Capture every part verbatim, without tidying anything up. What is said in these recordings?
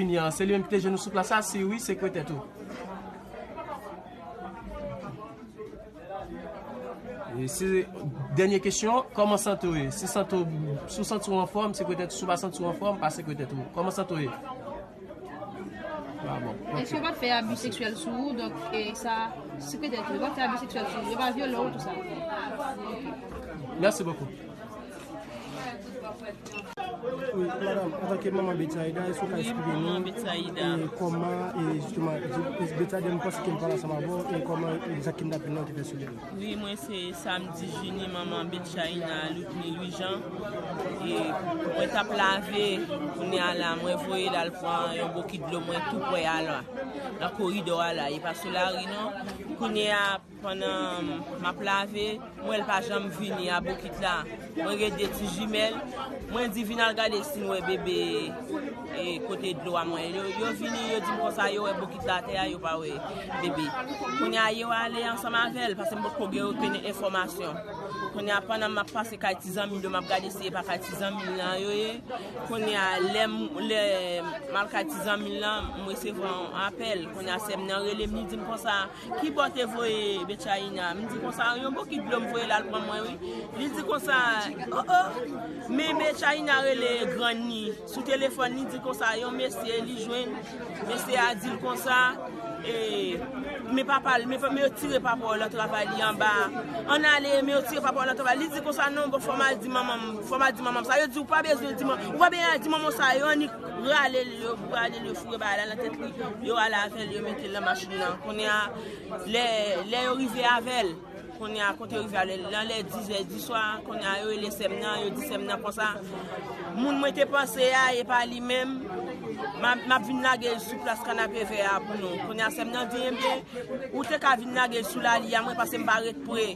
Vini an, se li menm ki te jwenn ou sou plas la? Si wi, se kwetèt ou. E si, dènye kesyon, kòman sante w ye? Si sante w, si w santi w anfòm, se kwetèt ou. Si w pa santi w anfòm, pa se kwetèt ou. Kòman sante w ye? Ah bon, ok. Èske yo pa t fè abi seksyèl sou ou? Donk, e sa, se kwetèt ou. Yo pa t fè abi seksyèl sou ou. Yo pa vyole w, tou sa. Ok. Merci beaucoup. Wi, madanm, antanke manman Betsaida, èske w ka eksplike nou, e, kòman, e, jisteman, Betsaida, m panse ke m pale ansanm avè w, e kòman, e, zak kidnapin nan te fè sou li? Wi, mwen se Samdi Jini, manman Betchaina Ludmil Wijan. E mwen t ap lave, kounye a la, mwen voye l al pran yon bokit dlo, mwen tou prè a la, nan koridò a la, e pa sou lari non. Kounye a, pandan m ap lave, m wè l pa janm vini a bokit la. Mwen gen de ti jimèl, mwen di vin al gade si n wè bebe, e, kote dlo a mwen. Yo, yo vini, yo di m konsa, yo wè bokit la atè a, yo pa wè bebe. Kounye a, yo ale ansanm avè l, paske m potko gen okenn enfòmasyon. Kounye a, pandan m ap pase kay ti zanmi m yo, m ap gade si e pa kay ti zanmi m lan yo ye. Kounye a, lè m, lè m al kay ti zanmi m lan, m resevwa yon apèl. Kounye a, sè m nan rele m, li di m konsa, ki bò te voye Betchaina? M di konsa, yon bokit dlo m voye l al pran mwen, wi. Li di konsa, o, o, men Betchaina rele grann li sou telefòn, li di konsa, yon mesye li jwenn, mesye a di l konsa, e, men papa l, men, men yo tire papa w nan travay li anba. Ann ale, men yo tire papa w nan travay. Li di konsa, non, bon, fò m al di manman m, fò m al di manman m sa. Yo di, ou pa bezwen di manman, ou pa bezwen al di manman w sa, yo annik rale l, yo rale l, yo foure bagay la nan tèt li, yo ale avè l, yo mete l nan machin nan. Kounye a, lè, lè yo rive avè l, kounye a, kote yo rive avè l, nan lè diz è di swa, kounye a, yo rele sè m nan, yo di sè m nan konsa, moun mwen te panse a, e pa li menm, m ap, m ap vin lage l sou plas Kanapevè a pou nou. Kounye a, sè m nan di, ebyen, ou te ka vin lage l sou lali a, mwen, paske m pa ret pre.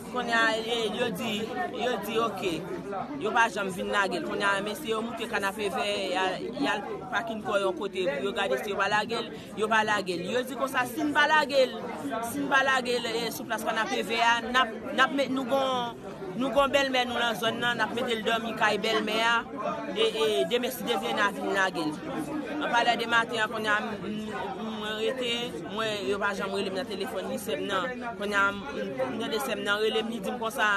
Kounye a, e, yo di, yo di, oke, yo pa janm vin lage l. Kounye a, mesye yo moute Kanapevè, y al, y al pakin kò yo yon kote pou yo gade si yo pa lage l, yo pa lage l. Yo di konsa, si n pa lage l, si n pa lage l, e, sou plas Kanapevè a, n ap, n ap met, nou gon, nou gon bèlmè nou nan zòn nan, n ap mete l dòmi kay bèlmè a, e, e, demen si Dye vle, n a vin lage l. An palè de maten an, kounye a, m, m, mwen rete, mwen, yo pa janm rele m nan telefòn, ni sè m nan. Kounye a, m, m tande sè m nan rele m, li di m konsa,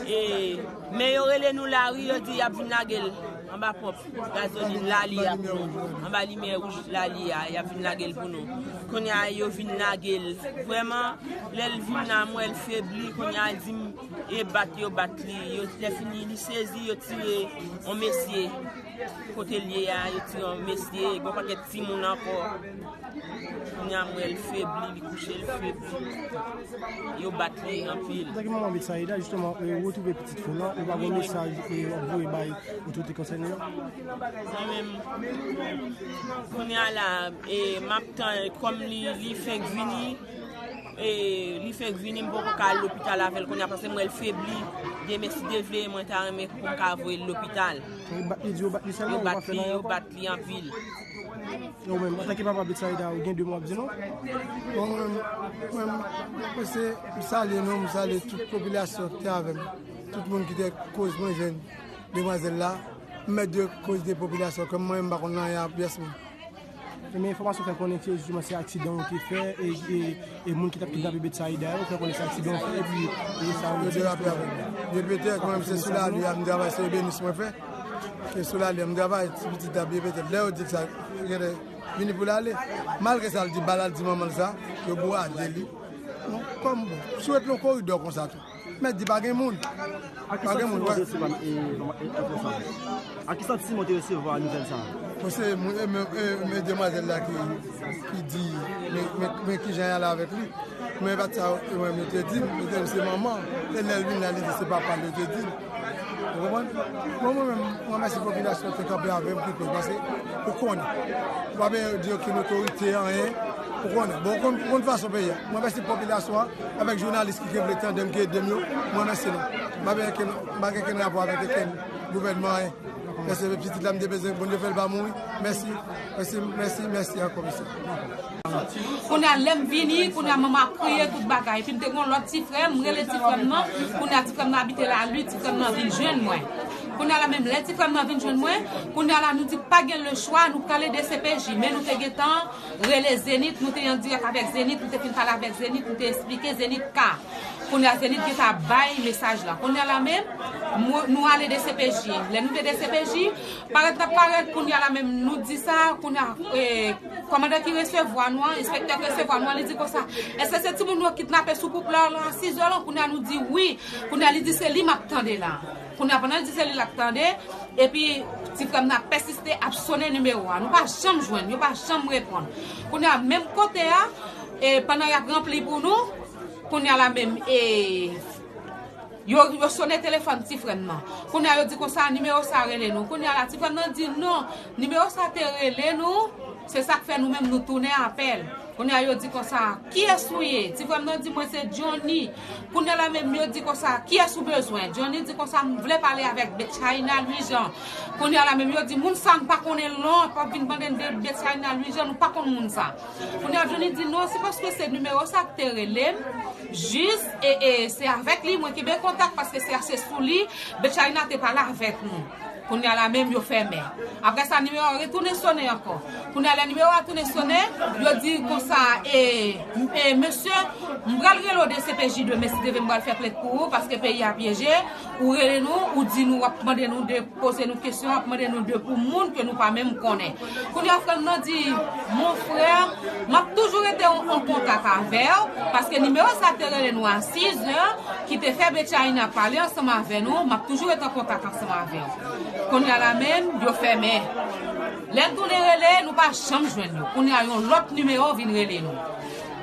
e, men yo rele nou la, wi, yo di y ap vin lage l anba ponp gazolin lali a pou nou. Anba limyè wouj lali a, y ap vin lage l pou nou. Kounye a, yo vin lage l. Vrèman, lè l vin la, m wè l febli, kounye a, l di m, e bat yo bat li. Yo, lè fini, li sezi, yo tire yon mesye. Kote l ye a, yo tire yon mesye, gon pakèt timoun ankò. Kounye a, m wè l febli, li kouche, l febli. Yo bat li anpil. Antanke manman Betsaida, jisteman, e, ou retwouve pitit fi w lan, ou pa gon mesaj, e, w ap voye bay otorite konsène yo? Mwen menm, kounye a la, e, m ap tann, kòm li, li fenk vini, e, li fenk vini, m poko ka al lopital avè l kounye a, paske m wè l febli. Demen, si Dye vle, mwen ta renmen pou m ka voye l lopital. Yo bat li, di yo bat li sèlman, yo ou pa bat fè li, nan yo ankò? Bat li anpil. E ou menm, antanke papa Betsaida, ou gen de mo w ap di nou? Bon, mwen, mwen, mwen se, m salye nou, m salye tout popilasyon ki te avè m. Tout moun ki te koz mwen jwenn demwazèl la. M mèt de koz de popilasyon, kòm mwen, m pa konn anyen a pyès moun. Men enfòmasyon fè konnen ke jisteman se aksidan yo te fè, e, e, e moun ki t ap kidnape Betsaida yo fè konnen se aksidan yo fè, epi, e sa yo di. Yo derape avè m. Byen petèt, mwen menm se sou lali a m travay, se ebenis mwen fè. E sou lali a m travay, ti pitit la byen petèt. Lè yo di sa, genlè vini pou l ale. Malgre sa, l di bal al di manman l sa, yo bwade li. Bon, kòm bon, si w ret nan koridò konsa tou. Mèt di pa gen moun. A ki santiman w te resevwa, e, e, enfo sa a? A ki santiman w te resevwa nouvèl sa a? Bon, se moun, e, men, e, men demwazèl la ki, ki di, men, men, men kijan y ale avèk li. Men pa t sa, e, mwen, yo te di m, yo te di m se manman. E lè l vin la, li di se papa l, yo te di m. Ou konprann? Bon, mwen menm, mwen remèsye popilasyon ki kanpe avè m, ki koz, paske ou konnen. Ou pa bezwen di okenn otorite anyen, ou konnen. Bon, ou konn, ou konn fason peyi a. Mwen remèsye popilasyon an, avèk jounalis ki, ki vle tande m, ki ede m yo, mwen remèsye nou. M pa gen okenn, m pa gen okenn rapò avèk okenn gouvènman, anyen. Mèsi, pitit la, m te bezwen, Bondye fè l pa mouri. Mèsi, mèsi, mèsi, mèsi ankò, mèsi. Kounye a, lè m vini, kounye a, manman ap kriye, tout bagay. Epi m te gen yon lòt ti frè m, m rele ti frè m nan. Kounye a, ti frè m nan abite Lali, ti frè m nan vin jwenn mwen. Kounye a la menm, lè ti frè m nan vin jwenn mwen, kounye a la nou di pa gen lechwa, nou prale D C P J. Men nou te gentan rele Zenith, nou te an dirèk avèk Zenith, nou te fin pale avèk Zenith, nou te eksplike Zenith ka. Kounye a Zenith gentan bay mesaj la. Kounye a la menm, nou ale D C P J. Lè nou te D C P J, parèt n ap parèt, kounye a la menm, nou di sa, kounye a, e, kòmandan ki resevwa nou an, enspektè ki resevwa nou an, li di konsa, èske se timoun yo kidnape sou Pouplar la, a sizè la? Kounye a nou di wi. Kounye a li di se li m ap tande la. Kounye a pandan l di se li l ap tande, epi ti frè m nan ap pèsiste ap sonnen nimewo a. Nou pa janm jwenn, yo pa janm reponn. Kounye a menm kote a, e pandan y ap ranpli pou nou, kounye a la menm, e yo, yo sonnen telefòn ti frè m nan. Kounye a yo di konsa nimewo sa rele nou. Kounye a la ti frè m nan di non, nimewo sa te rele nou, se sa k fè nou menm nou tounen apèl. Kounye a yo di konsa, kiyès ou ye? Ti frè m nan di mwen se Johnny. Kounye a la menm yo di konsa, kiyès ou bezwen? Johnny di konsa, m vle pale avèk Betchaïna Louis Jean. Kounye a la menm yo di moun sa n pa konnen l non, p ap vin mande n de Betchaïna Louis Jean, nou pa konn moun sa. Kounye a Johnny di non, se paske se nimewo sa k te rele m jis, e, e se avèk li mwen kenbe kontak paske se, se sou li Betchaïna te pale avèk nou. Kounye a la menm yo fèmen. Apre sa nimewo a retounen sonnen ankò. Kounye a lè nimewo a tounen sonnen, yo di konsa, e, e mesye, m pral rele w D C P J demen si Dye vle m pral fè plent pou ou paske peyi a pyeje, ou rele nou, ou di nou w ap mande nou de poze nou kesyon, w ap mande nou de pou moun ke nou pa menm konnen. Kounye a frè m nan di, mon frè, m ap toujou rete an kontak avè w, paske nimewo sa te rele nou a sizè, ki te fè Betchaïna pale ansanm avè nou, m ap toujou rete an kontak ansanm avè w. Kounye a la menm, yo fèmen. Lè n tounen rele, nou pa janm jwenn yo. Kounye a yon lòt nimewo vin rele nou.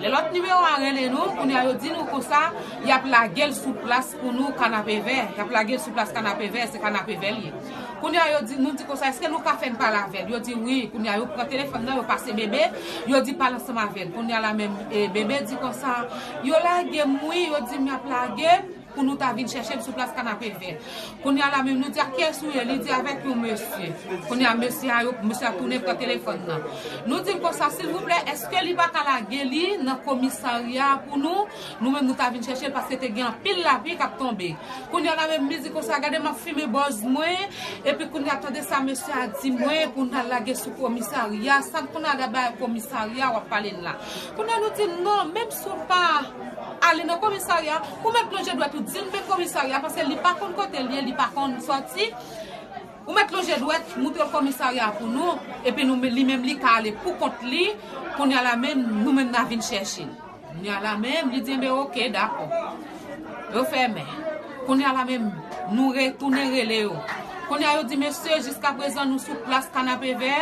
Lè lòt nimewo a rele nou, kounye a yo di nou konsa, y ap lage l sou plas pou nou Kanapevè. Y ap lage l sou plas Kanapevè, se Kanapevè l ye. Kounye a yo di, nou di konsa, èske nou ka fè n pale avè l? Yo di wi. Kounye a yo pran telefòn nan, yo pase Bebe, yo di pale ansanm avè l. Kounye a la menm, e, Bebe di konsa, yo lage m wi, yo di m y ap lage m pou nou ta vin chèche m sou plas Kanapevè. Kounye a la menm nou di ak kiyès ou ye? Li di avèk yon mesye. Kounye a mesye a, yo, mesye a tounen pran telefòn nan. Nou di l konsa, silvouplè, èske li pa ka lage li nan komisarya pou nou? Nou menm nou ta vin chèche l paske te gen anpil lapli k ap tonbe. Kounye a la menm li di konsa, gade m ap fimen bòz mwen, epi kounye a tande sa mesye a di mwen pou n al lage sou komisarya, sa n konn al bay komisarya w ap pale n la. Kounye a nou di non, menm si w pa ale nan komisarya, ou mèt lonje dwèt ou di l men komisarya, paske li pa konn kote l ye, li pa konn sòti. Ou mèt lonje dwèt, moutre l komisarya pou nou, epi nou, li menm li ka ale pou kont li, kounye a la menm, nou menm n a vin chèche l. Kounye a la menm, li di, enben, oke, dakò. Yo fèmen. Kounye a la menm, nou retounen rele yo. Kounye a yo di, mesye, jiskaprezan nou sou plas Kanapevè,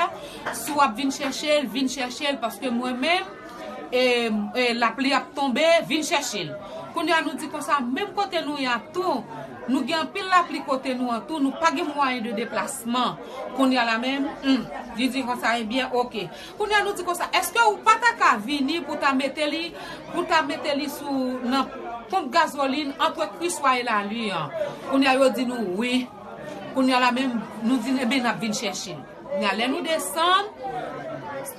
si w ap vin chèche l, vin chèche l, paske mwen menm, e, e, lapli ap tonbe, vin chèche l. Kounye a nou di konsa, menm kote nou ye a tou, nou gen anpil lapli kote nou an tou, nou pa gen mwayen de deplasman. Kounye a la menm, hmm, li di konsa, ebyen, oke. Kounye a nou di konsa, èske ou pa ta ka vini pou ta mete li, pou ta mete li sou, nan ponp gazolin ant Kriswa e Lali an? Kounye a yo di nou wi. Kounye a la menm, nou di, enben, n ap vin chèche l. Kounye a lè nou desann,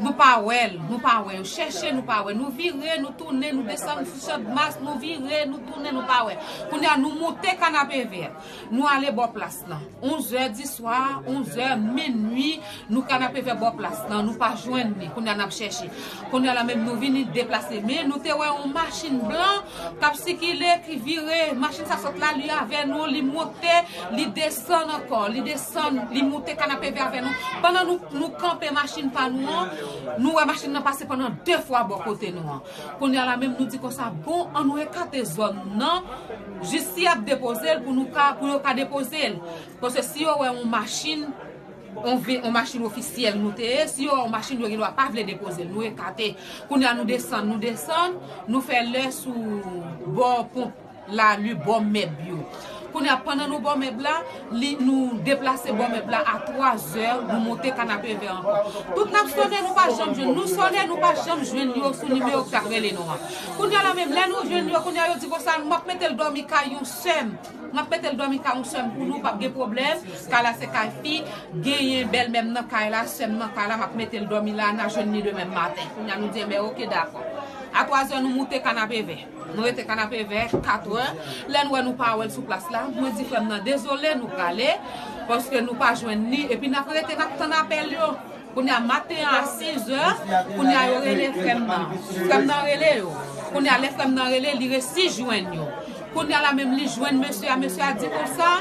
nou pa wè l, nou pa wè. Yo chèche, nou pa wè. Nou vire, nou tounen, nou desann sou Channmas, nou vire, nou tounen, nou pa wè. Kounye a nou moute Kanapevè. Nou ale bò plas lan. Onzè di swa, onzè, minui, nou Kanapevè bò plas lan, nou pa jwenn li. Kounye a n ap chèche. Kounye a la menm nou vini deplase. Men nou te wè yon machin blan k ap sikile, ki vire. Machin sa sot Lali avè nou, li monte, li desann ankò, li desann, li moute Kanapevè avè nou. Pandan nou, nou kanpe machin pa nou an, nou wè machin nan pase pandan de fwa bò kote nou an. Kounye a la menm nou di konsa, bon, an nou ekate zòn nan, jis si y ap depoze l pou nou ka, pou yo ka depoze l. Paske si yo wè yon machin, yon ve-, yon machin ofisyèl nou te ye, si yo wè yon machin, yo gen dwa pa vle depoze l. Nou ekate. Kounye a nou desann, nou desann, nou fè lè sou bò ponp Lali, bò mèb yo. Kounye a pandan nou bò mèb la, li, nou deplase bò mèb la a twazè, nou monte Kanapevè ankò. Tout n ap sonnen, nou pa janm jwenn. Nou sonnen, nou pa janm jwenn yo sou nimewo k t ap rele nou an. Kounye a la menm, lè nou jwenn yo, kounye a yo di konsa, m ap mete l dòmi kay yon sè m. M ap mete l dòmi kay yon sè m pou nou, p ap gen pwoblèm. Kay la se kay fi, genyen bèlmè m nan kay la, sè m nan kay la, m ap mete l dòmi la, n a jwenn li demen maten. Kounye a nou di, enben, oke, dakò. A twazè nou moute Kanapevè. Nou rete Kanapevè katrè. Lè n wè nou pa wè l sou plas la, mwen di frè m nan, dezole, nou prale, paske nou pa jwenn li. Epi n ap rete, n ap tann apèl yo. Kounye a maten an a sizè, kounye a yo rele frè m nan. Frè m nan rele yo. Kounye a lè frè m nan rele, li resi jwenn yo. Kounye a la menm li jwenn mesye a, mesye a di konsa,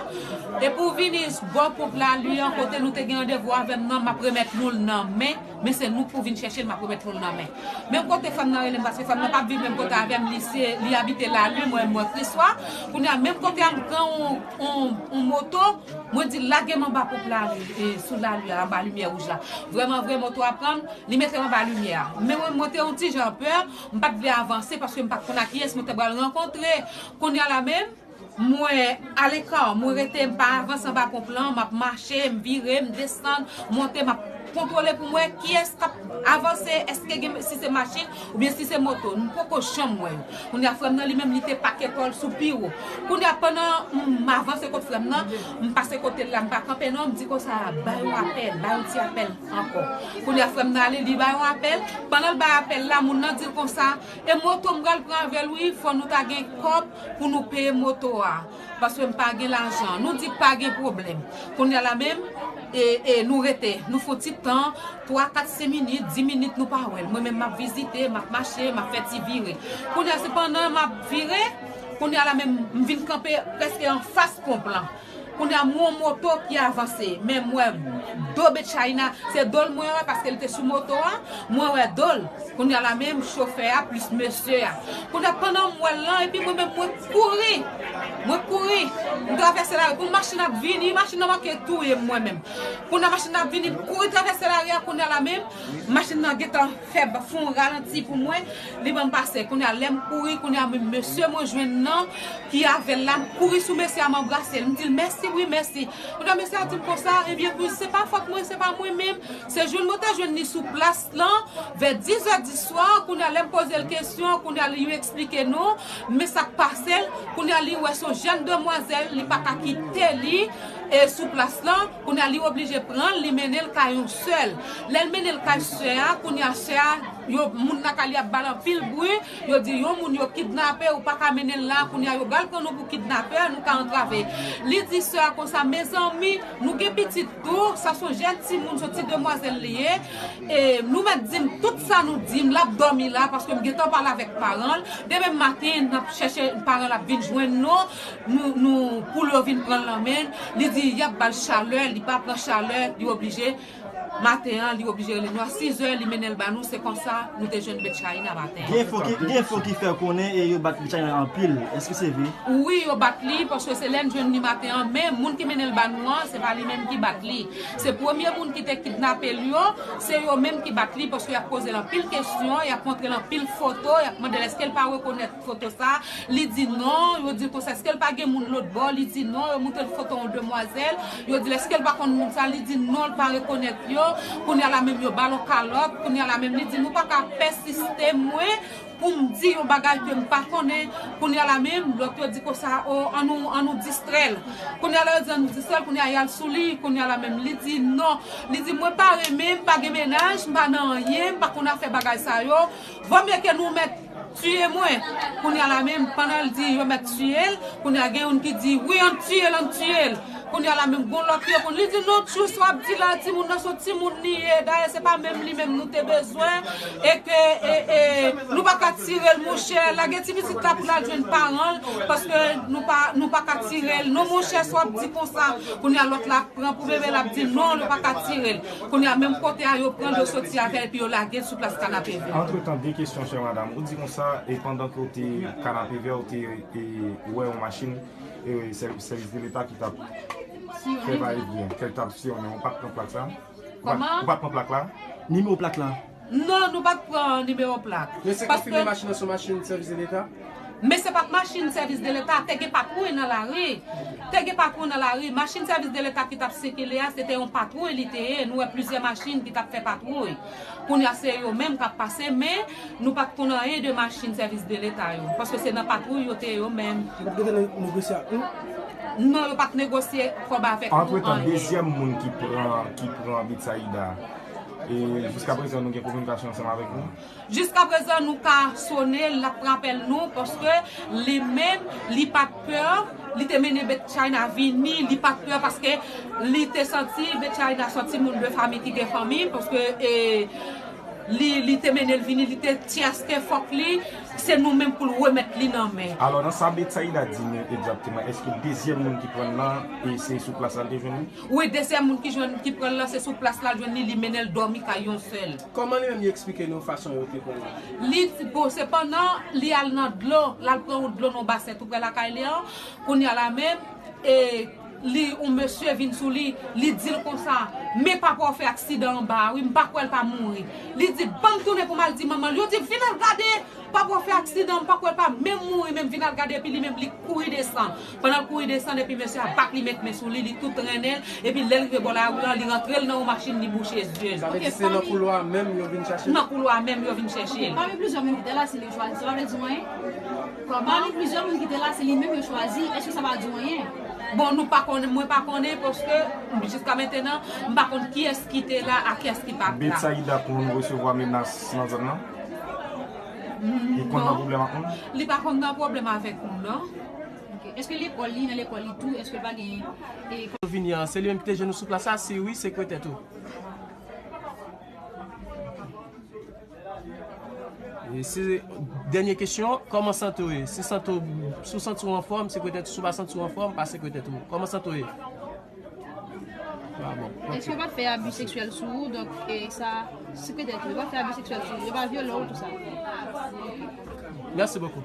e pou vini bò ponp Lali an kote nou te gen randevou avè m nan, m ap remèt nou l nan men, men se nou k pou vin chèche l, m ap remèt nou l nan men. Menm kote frè m nan rele m, paske frè m nan p ap viv menm kote avè m, li se, li abite Lali, mwen, mwen Kriswa. Kounye a, menm kote a, m pran yon, yon, yon moto, mwen di, lage m anba ponp Lali, e, sou Lali a, anba limyè wouj la. Vrèman vre, moto a pran m, li mete m anba limyè a. Men mwen, mwen te yon ti jan pè, m pa t vle avanse paske m pa t konn a kiyès mwen te pral rankontre. Kounye a la menm, mwen ale kan, mwen rete, m pa avanse anba ponp lan, m ap mache, m vire, m desann, monte, m ap kontwole pou m wè kiyès k ap avanse, èske gen, si se machin oubyen si se moto. M poko janm wè yo. Kounye a frè m nan li menm li te pake kò l sou pi wo. Kounye a pandan m avanse kot frè m nan, m pase kote l la, m pa kanpe non, m di konsa, bay yon apèl, bay yon ti apèl ankò. Kounye a frè m nan ale, li bay yon apèl. Pandan l bay apèl la, moun nan di l konsa, e moto m pral pran avè l wi, fò nou ta gen kòb pou nou peye moto a. Paske m pa gen lajan. Nou di pa gen pwoblèm. Kounye a la menm, e, e nou rete. Nou fè yon ti tan, twa, kat, senk minit, dis minit, nou pa wè l. Mwen menm, m ap vizite, m ap mache, m ap fè ti vire. Kounye a, se pandan m ap vire, kounye a la menm, m vin kanpe prèske anfas ponp lan. Kounye a, m wè yon moto ki avanse. Men m wè do Betchayna, se do l mwen wè, paske l te sou moto a. Mwen wè do l. Kounye a la menm, chofè a plis mesye a. Kounye a, pandan m wè l lan, epi mwen menm, mwen kouri. Mwen kouri. M travèse lari. Pou machin ap vini, machin nan manke touye m mwen menm. Kounye a, machin nan ap vini, m kouri travèse lari a. Kounye a la menm, machin nan gentan fè, fè yon ralanti pou mwen. Li ban m pase. Kounye a, lè m kouri, kounye a, menm mesye mwen jwenn nan, ki avè l la, m kouri sou mesye a, m anbrase l. M di l, mèsi, wi, mèsi. Kounye a, mesye a di m konsa, ebyen, wi, se pa fòt mwen, se pa mwen menm. Se jwenn mwen te jwenn li sou plas lan, vè dis è di swa, kounye a lè m poze l kesyon, kounye a li eksplike nou, men sa k pase l, kounye a li wè se yon jèn demwazèl, li pa ka kite li, e sou plas lan, kounye a li oblije pran l, li mennen l kay yon sè l. Lè l mennen l kay sè a, kounye a sè a, yo, moun nan kay li ap ba l anpil bri, yo di yon moun yo kidnape, ou pa ka mennen l la, kounye a yo pral pran nou pou kidnapè, nou ka antrave. Li di sè a konsa, mezanmi, nou gen pitit tou, sa se yon jèn timoun, se yon ti demwazèl li ye. E nou mèt di m tout sa nou di m, l ap dòmi la, paske m gentan pale avèk paran l. Demen maten, n ap chèche paran l ap vin jwenn nou, nou, nou, pou l yo vin pran l nan men l. Li di y ap ba l chalè, li pa pran chalè, li oblije, maten an, li oblije rele nou a sizè, li mennen l ba nou, se konsa nou te jwenn Betchayna maten an. Gen enfo ki, gen enfo ki fè konnen e yo bat Betchayna anpil, èske se vre? Wi, yo bat li, paske se lè n jwenn li maten an, men moun ki mennen l ba nou an, se pa li menm ki bat li. Se premye moun ki te kidnape l yo, se yo menm ki bat li, paske y ap poze l anpil kesyon, y ap montre l anpil foto, y ap mande l èske l pa rekonèt foto sa, li di non, yo di l konsa, èske l pa gen moun lòt bò, li di non, yo montre l foto yon demwazèl, yo di l èske l pa konn moun sa, li di non, l pa rekonèt yo, kounye a la menm yo ba l yon kalòt, kounye a la menm li di nou pa ka pèsiste mwen, pou m di yon bagay ke m pa konnen, kounye a la menm, lòt yo di konsa, o, an nou, an nou distrè l. Kounye a la yo di an nou distrè l, kounye a y al sou li, kounye a la menm, li di non, li di mwen pa renmen, m pa gen mennaj, m pa nan anyen, m pa konn afè bagay sa yo, vòmye ke nou mèt tiye mwen. Kounye a la menm, pandan l di yo mèt tiye l, kounye a gen youn ki di wi, ann tiye l, ann tiye l. Kounye a la menm, gon lòt ki reponn, li di non, tjous w ap di la, timoun nan se yon timoun li ye, dayè se pa menm li menm nou te bezwen, e ke, e, e, nou pa ka tire l, monchè, lage ti pitit la pou l al jwenn paran l, paske nou pa, nou pa ka tire l, non, monchè, sa w ap di konsa. Kounye a lòt la pran pou bebe l ap di non, nou pa ka tire l. Kounye a menm kote a yo pran l, yo soti avè l, epi yo lage l sou plas Kanapevè. Antretan, de kesyon, chè madanm. Ou di konsa, e pandan ke w te Kanapevè, w te, e, wè yon machin, e, sè-, sèvis de leta ki t ap fè va e vyen, ke l t ap siyonnen. Ou pa t pran plak sa? Ou pa t, kòman? Ou pa t pran plak la? Nimewo plak la? Non, nou pa t pran nimewo plak. Men se konfime machin nan se yon machin sèvis de leta? Men se pa t machin sèvis de leta, te gen patwouy nan lari. Te gen patwouy nan lari. Machin sèvis de leta ki t ap sikile a, se te yon patwouy li te ye. Nou wè plizyè machin ki t ap fè patwouy. Kounye a se yo menm k ap pase, men nou pa t konn anyen de machin sèvis de leta yo. Paske se nan patwouy yo te ye yo menm. Yo pa t gentan negosye ak nou? Non, yo pa t negosye kòb avèk nou, anyen. Antretan, dezyèm moun ki pran, ki pran Betsayida, E jiskaprezan, nou gen kominikasyon ansanm avèk nou? Jiskaprezan, nou ka sone l, l ap pran apèl nou, paske li menm, li pa t pè, li te mennen Blac Chyna vini, li pa t pè, paske li te santi Blac Chyna se yon timoun de fanmi ki gen fanmi, paske e, li, li te mennen l vini, li te tyèske fòk li, se nou menm pou l remèt li nan men. Alò, nan sa Betsaida di nou egzakteman, èske dezyèm moun ki pran l lan, e se sou plas la l te jwenn li? Wi, dezyèm moun ki jwenn, ki pran l lan, se sou plas la l jwenn li, li mennen l dòmi kay yon sèl. Kòman li menm li eksplike nou fason yo te pran l lan? Li, bon, sepandan, li al nan dlo, l al pran yon dlo nan yon basen tou prè lakay li an, kounye a la menm, e li, yon mesye vin sou li, li di l konsa, men papa w fè aksidan anba a wi, m pa kwè l pa mouri. Li di, ban m tounen pou m al di manman l. Yo di, vin al gade, papa w fè aksidan, m pa kwè l pa menm mouri, menm vin al gade, epi li menm li kouri desann. Pandan l kouri desann, epi mesye a bat li, met men sou li, li tou trennen l, epi lè l rive bò lari an, li rantre l nan yon machin, li bouche zye l. Sa vle di se nan koulwa a menm yo vin chache l? Nan koulwa a menm yo vin chèche l. Pami plizyè moun ki te la, se li yo chwazi. Sa pa vle di w anyen? Pami plizyè moun ki te la, se li menm yo chwazi. Èske sa pa di w anyen? Bon, nou pa konnen, mwen pa konnen, paske jiska mentenan, m pa konn kiyès ki te la ak kiyès ki pa t la. Betsaida konn resevwa menas nan zòn nan? Li konn nan pwoblèm ak moun? Li pa konn nan pwoblèm avèk moun, non. Ok. Èske lekòl li, nan lekòl li tou, èske l pa gen e, Vini an, se li menm ki te jwenn ou sou plas la? Si wi, se kwè tèt ou. E si, dènye kesyon, kòman sante w ye? Si sante w, si w santi w anfòm, se kwè tèt ou. Si w pa santi w anfòm, pa se kwè tèt ou. Kòman sante w ye? Ah bon, ok. Èske yo pa t fè abi seksyèl sou ou? Donk, e sa, se kwè tèt ou. Yo pa t fè abi seksyèl sou ou. Yo pa vyole w, tou sa. Merci beaucoup.